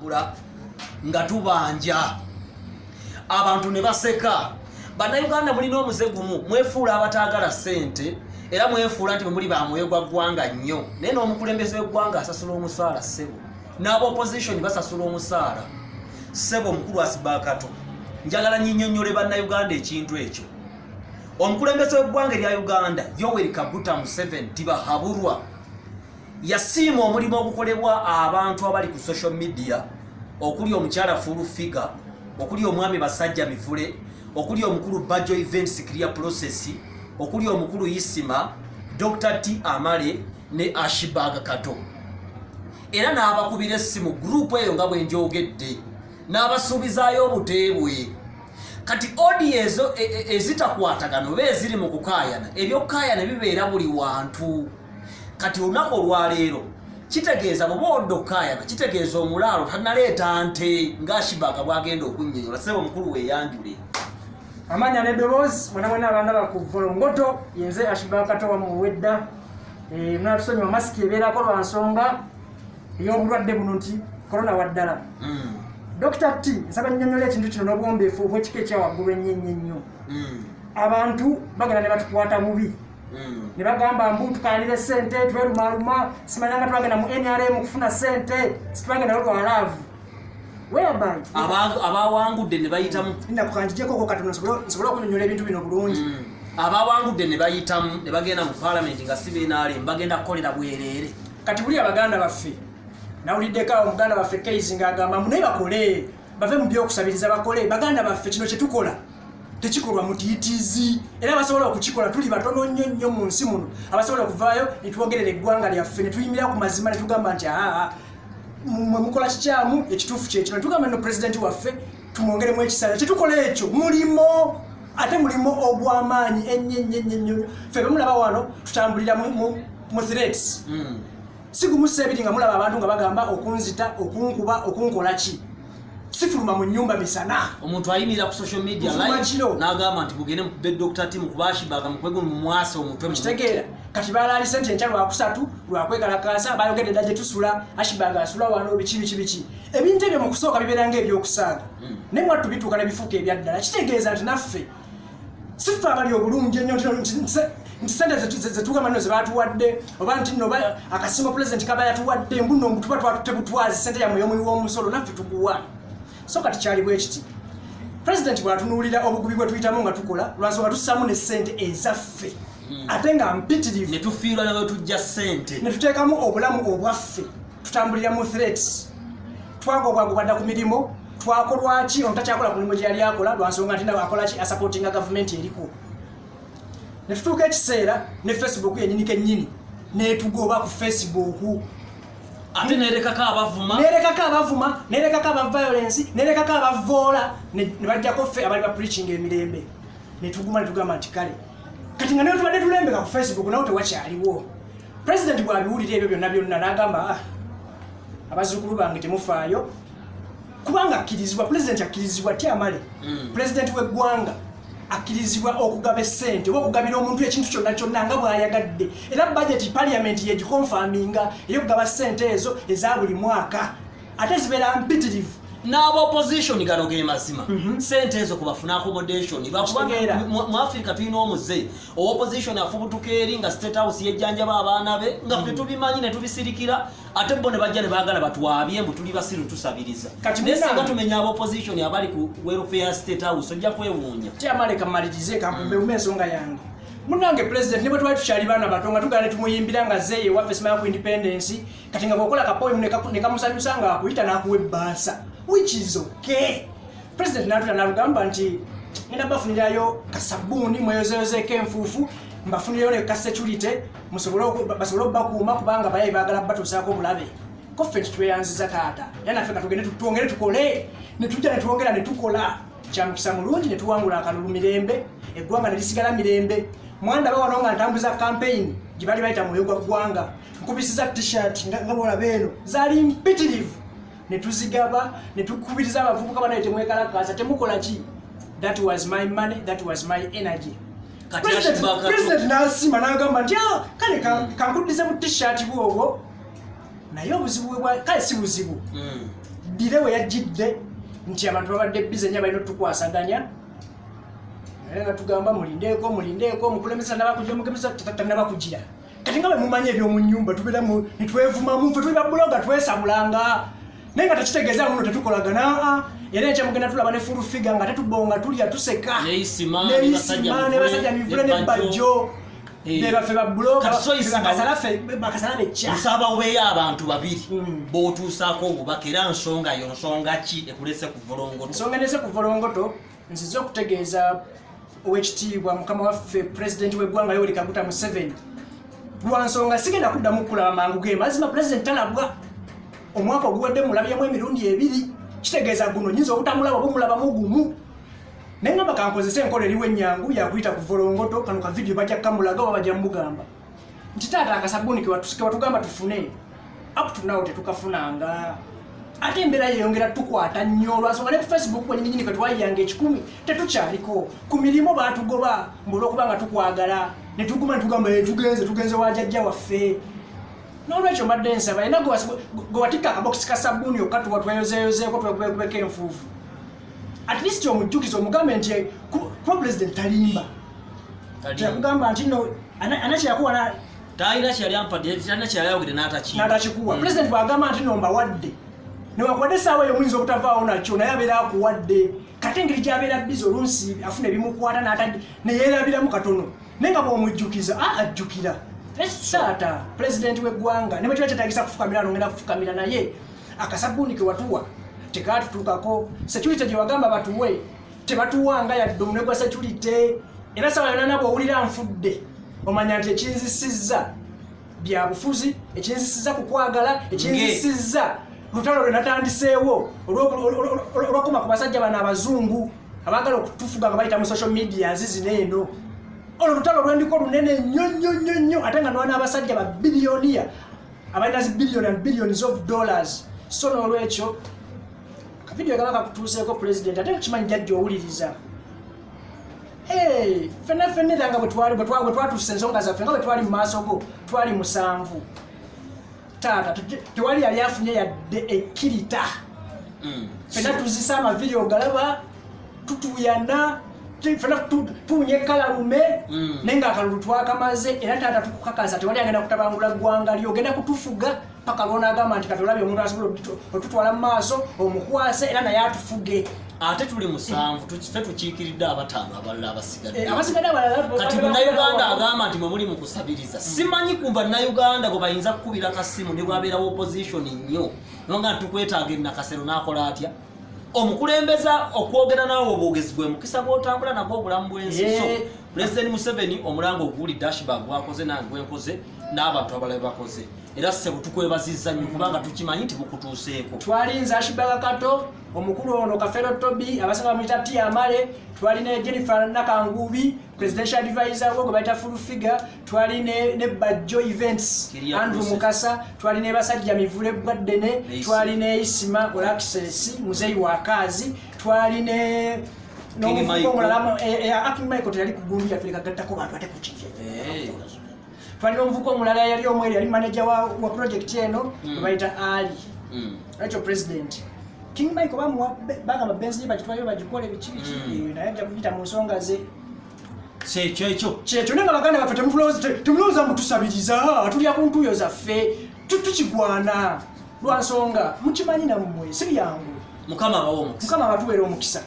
Okuwangula nga tubanja abantu ne baseka. Bannayuganda mulina omuze gumu, mwefuula abataagala ssente era mwefuula nti bwe muli ba mwoyo gwa ggwanga nnyo, naye n'omukulembeze w'eggwanga asasula omusaala, ssebo, n'aba opposition basasula omusaala, ssebo. Omukulu Asiba Kato, njagala nyinyonnyole bannayuganda ekintu ekyo. Omukulembeze w'eggwanga erya Uganda, Yoweri Kaguta Museveni Tibahaburwa, yasiima omulimu ogukolebwa abantu abali ku social media, okuli omukyala Full Figure, okuli omwami Basajja Mivule, okuli omukulu Bajo Events Clear Process, okuli omukulu Isima, Dr T Amale ne Ashibag Kato, era n'abakubira essimu group eyo nga bwe njogedde, n'abasuubizaayo obuteebwe. Kati audio ezo ezitakwatagana oba eziri mu kukaayana, ebyokukaayana bibeera buli wantu. Kati olunaku olwaleero kitegeeza bw'oba odda okukaayana, kitegeeza omulaalo tanaleeta nte, ng'Ashibaga bw'agenda okunnyonnyola. Ssebo omukulu, weeyanjule. Amanya n'eddoboozi, mwena mwena abandaba ku Volongoto, yenze Ashibakato wamuwedda. Munatusonyiwa, masiki ebeerako lwa nsonga ey'obulwadde buno nti korona waddala. Dr T, nsaba nnyonnyola ekintu kino n'obuwombeefu obw'ekika ekyawaggulu ennyo ennyo ennyo. Abantu bagenda ne batukwata bubi ne bagamba mbu tukayanira sente, twerumaluma, simanyanga twagenda mu NRM kufuna sente, situwagendayo lwa love, whereby Abawangudde ne bayitamu. Nakukanjijekoko katono nsobole okunyonyola ebintu bino bulungi. Abawangudde ne bayitamu ne bagenda mu palamenti nga si benaalemu, bagenda kukolera bwereere. Kati buli abaganda baffe, nawuliddeko awo muganda waffe Keizi ng'agamba mbu naye bakole, bave mu byokusabiriza, bakole. Baganda baffe, kino kyetukola tekikolwa mutiitiizi, era abasobola okukikola tuli batono nnyo nnyo mu nsi muno, abasobola okuvaayo ne twogerera eggwanga lyaffe, ne tuyimirira ku mazima, ne tugamba nti aa, mwe mukola kikyamu, ekituufu kyekino. Ne tugamba no pulezidenti waffe tumwongeremu ekisala. Kyetukola ekyo mulimo, ate mulimo ogw'amaanyi ennyo ennyo ennyo ennyo. Ffe bemulaba wano tutambulira mu threats. Si gumu si ebiri nga mulaba abantu nga bagamba okunzita, okunkuba, okunkola ki. Sifuluma mu nyumba misana. Omuntu ayimirira ku social media Nfuluma live kiro. n'agamba nti mugende mukube Dr T, mukube Ashibaga, mukube mumwase omutwe. Kitegeera kati balalise nti enkya Lwakusatu lwakwekalakasa, bayogedde dda gye tusula, Ashibaga asula wano, biki biki biki. Ebintu ebyo mu kusooka bibeera ngaebyokusaaga, naye mwattu bituuka ne bifuuka ebyaddala. Kitegeeza nti naffe si ffe abali obulungi ennyo nti sente zetugamba nno zebatuwadde, oba nti nno akasingo pulezidenti kaba yatuwadde, mbuno mbu tuba twatutte butwazi sente yammwe y'omuwi w'omusolo, naffe tuguwa. So kati kyali bwe kiti, pulezidenti bw'atunuulira obugubi bwe tuyitamu nga tukola, lwansonga tussaamu ne sente ezaffe, ate nga mpitirivu. Ne tufiirwa ne bwe tujja ssente. Ne tuteekamu obulamu obwaffe, tutambulira mu threats, twagobwagobwa dda ku mirimu, twakolwaki, ono takyakola ku mirimu gye yali akola lwansonga nti nawe akola ki, asupportinga gavumenti eriko. Ne tutuuka ekiseera ne Facebook yennyini kennyini netugoba ku Facebook. Ate nerekako abavuma. Nerekako abavuma, nerekako aba violence, nerekako abavoola, ne bajjako ffe abali ba preaching emirembe, netuguma netugamba nti kale kati nga naye tubadde tulembeka ku Facebook, nawo tewakyaliwo. President bw'abiwulira ebyo byonna byonna n'agamba, "Ah, abazzukulu bange, temufaayo," kubanga akkirizibwa, pulezidenti akkirizibwa tyamale. Pulezidenti w'eggwanga akkirizibwa okugaba essente oba okugabira omuntu ekintu kyonna kyonna nga bw'ayagadde, era budget parliament yegiconfirminga ey'okugaba ssente ezo eza buli mwaka, ate zibeera mpitirivu. N'aba opposition, gano ge mazima, sente ezo kubafuna accommodation. Lwakuba Kitegeera. mu Africa tulina omuze, opposition afubutuka eri nga State House yejjanjaba abaana be, nga ffe tubimanyi ne tubisirikira, ate bo ne bajja ne baagala batwabye mbu tuli basiru, tusabiriza. Kati naye munnange- singa tumenya aba opposition abali ku welfare State House, ojja kwewuunya. Kyamale kamalirize, kampumbe ensonga yange. Munnange, president ne bwe twali tukyali baana bato nga tugala ne tumuyimbira nga zeeye waffe, simanya ku independence, kati nga bw'okola kapoem ne kamusanyusa nga akuyita n'akuwa ebbaasa, which is okay. President n'atula n'alugamba nti ngenda bafunirayo kasabbuuni mweyozeyozeeko enfuufu, mbafunireyo ne ka security basobole obbakuuma, kubanga bayayi baagala batuusaako obulabe. Ko ffe nti tweyanziza taata, era naffe katugende twongere tukole. Ne tujja ne twongera ne tukola, kyamukisa mulungi ne tuwangula akalulu mirembe, eggwanga ne lisigala mirembe. Mwandaba wano nga ntambuza campaign gye bali bayita mwoyo gwa ggwanga, nkubisiza T-shirt nga bwolaba eno, zaali mpitirivu, ne tuzigaba ne tukubiriza abavubuka banaye, temwekalakaasa, temukola ki. That was my money, that was my energy. Kati President n'asiima n'agamba nti, "Ah, kale kankuddize mu T-shirt bwobwo." Naye obuzibu bwe kale si buzibu. Dire we yajjidde nti abantu babadde bize nnyo, balina otukwasaganya, naye nga tugamba mulindeeko, mulindeeko, omukulembeze tannabakugira, omukulembeze tannabakugira. Kati nga bwe mumanyi eby'omu nnyumba, tubeera ne twevumamu, ffe tuli babuloga, twesabulanga, naye nga tekitegeeza muno tetukolagana. Aa, era enkya mugenda tulaba ne full figure nga tetubonga, tulya, tuseka. Neisima, Neisima, ne basajja mivule ne Bajjo. Bebaffe babuloga. Kati so Isima- Bakasala bekya. Nsaba obeeyo abantu babiri b'otuusaako obubaka, era nsonga yo nsonga ki ekulese ku Volongoto? Ensonga neze ku Volongoto, nzize okutegeeza owekitiibwa mukama waffe pulezidenti w'eggwanga Yoweri Kaguta Museveni. Lwa nsonga sigenda kuddamu kulaba mangu ge mazima, pulezidenti talabwa. Omwaka oguwedde mulabyemu emirundi ebiri, kitegeeza guno nyinza obutamulaba oba omulabamu gumu, naye ngamba kankozese enkola eriwo ennyangu yakuyita ku Volongoto. Kano ka vidiyo bajja kukamulaga oba bajja mugamba nti taata, akasabbuuni kewatugamba tufune, up to now tetukafunanga, ate embeera yeyongera tukwata nnyo olwansonga ne ku Facebook kwenyininyini kwe twayiyanga 100 tetukyaliko. Ku mirimu baatugoba mbu olwokuba nga tukwagala, ne tuguma ne tugamba, "Eh, tugenze, tugenze wa jjajja waffe." N'olwekyo mbadde nsaba yena gwe watikka akabokisi ka sabbuuni okatuwa tweyozeeyozeeko, twekubekubeko enfuufu, at least omujjukize, omugambe nti kuba president talimba. Kyakugamba nti no ana kyeyakuwa Talina kyeyali ampadde, talina kyeyali ayogedde n'atakiwa. N'atakikuwa. President bw'agamba nti no mbawadde, newankubadde essaawa eyo muyinza obutavaawo nakyo, naye abeera akuwadde. Kate engeri gy'abeera bizi, oluusi afuna ebimukwata neyeerabiramu katono, naye nga bw'omujjukiza ajjukira. Taata pulezidenti w'eggwanga, ne bwe kiba kyetagisa kufukamira, nongenda kufukamira, naye akasabbuuni ke watuwa tekatutuukako. Security gye wagamba batuwe tebatuwanga yadde omunwe gwa security. Era sawa yonna bw'owulira nfudde, omanya nti ekinzisizza byabufuzi, ekinzisizza ku kwagala, ekinzisizza lutalo lwe natandiseewo olwokoma ku basajja bano abazungu abaagala okutufuga nga bayita mu social media zino eno. Olwo lutalo lwendiko lunene nnyo nnyo nnyo nnyo, ate nga nwana abasajja ba billionaire abalina zi billion and billions of dollars. So n'olwekyo kavidiyo kaba kakutuuseeko president, ate nkimanyi jajja owuliriza. Hey, ffenna ffenna era nga bwe twatuusa ensonga zaffe, nga bwe twali mu maaso go, twali 7, taata, tewali yali afunye yadde ekkirita. Ffenna tuzisa amaviri ogalaba, tutuyana ffenna, tuwunya ekkalalume, naye ng'akalulu twakamaze. Era taata, tukukakasa, tewali agenda kutabangula ggwanga lyo, ogenda kutufuga paka lwonaagamba nti kati olabye omuntu asobola otutwala mu maaso, omukwase era naye atufuge. Ate tuli 7, ffe tukiikiridde abataano abalala abasigadde. Eh, abasigadde abalala Kati munnayuganda agamba nti mwe muli mu kusabiriza, simanyi ku bannayuganda bwe bayinza kukubira kasimu ne bwabeerawo opposition nnyo, nonga nti tukwetaaga enakasero, n'akola atya omukulembeza okwogera naawe? Obwogezi gwe mukisa gw'otambula nagwo obulamu bw'ensi. So President Museveni, omulanga oguwulidde, Ashburg gwakoze, nange gwenkoze, n'abantu abalala bakoze, era ssebo tukwebazizza nnyo kubanga tukimanyi nti bukutuuseeko. Twalinze Ashburg Kato, omukulu ono Kafero Tobi, abasinga bamuyita Tiamale, twalina Jennifer Nakangubi, presidential advisor we gwe bayita full figure, twali ne Bajjo Events, Kiria Andrew Process. Mukasa, twali ne basajja Mivule Bwaddene, Ne twali ne Isima Olaxess muzeyi wa Kaazi, twali ne King Michael. omulala, King Michael teyali ku gundi yaffe, kagattako bantu ate ku kiki. Twalina omuvuka omulala yali omweru, yali manager wa project eno, gwe bayita Ali. Ekyo president King Michael bamuwa, bagamba benzi bagitwaleyo bagikole biki biki. Naye ajja kuyita mu nsonga ze. Kyekyo ekyo. Kyekyo, naye nga baganda baffe temulowooza mbu tusabiriza, tulya ku ntuuyo zaffe. Tukigwana lwa nsonga mukimanyi nammwe si byangu. Mukama abawe omukisa. Mukama abatuweera omukisa.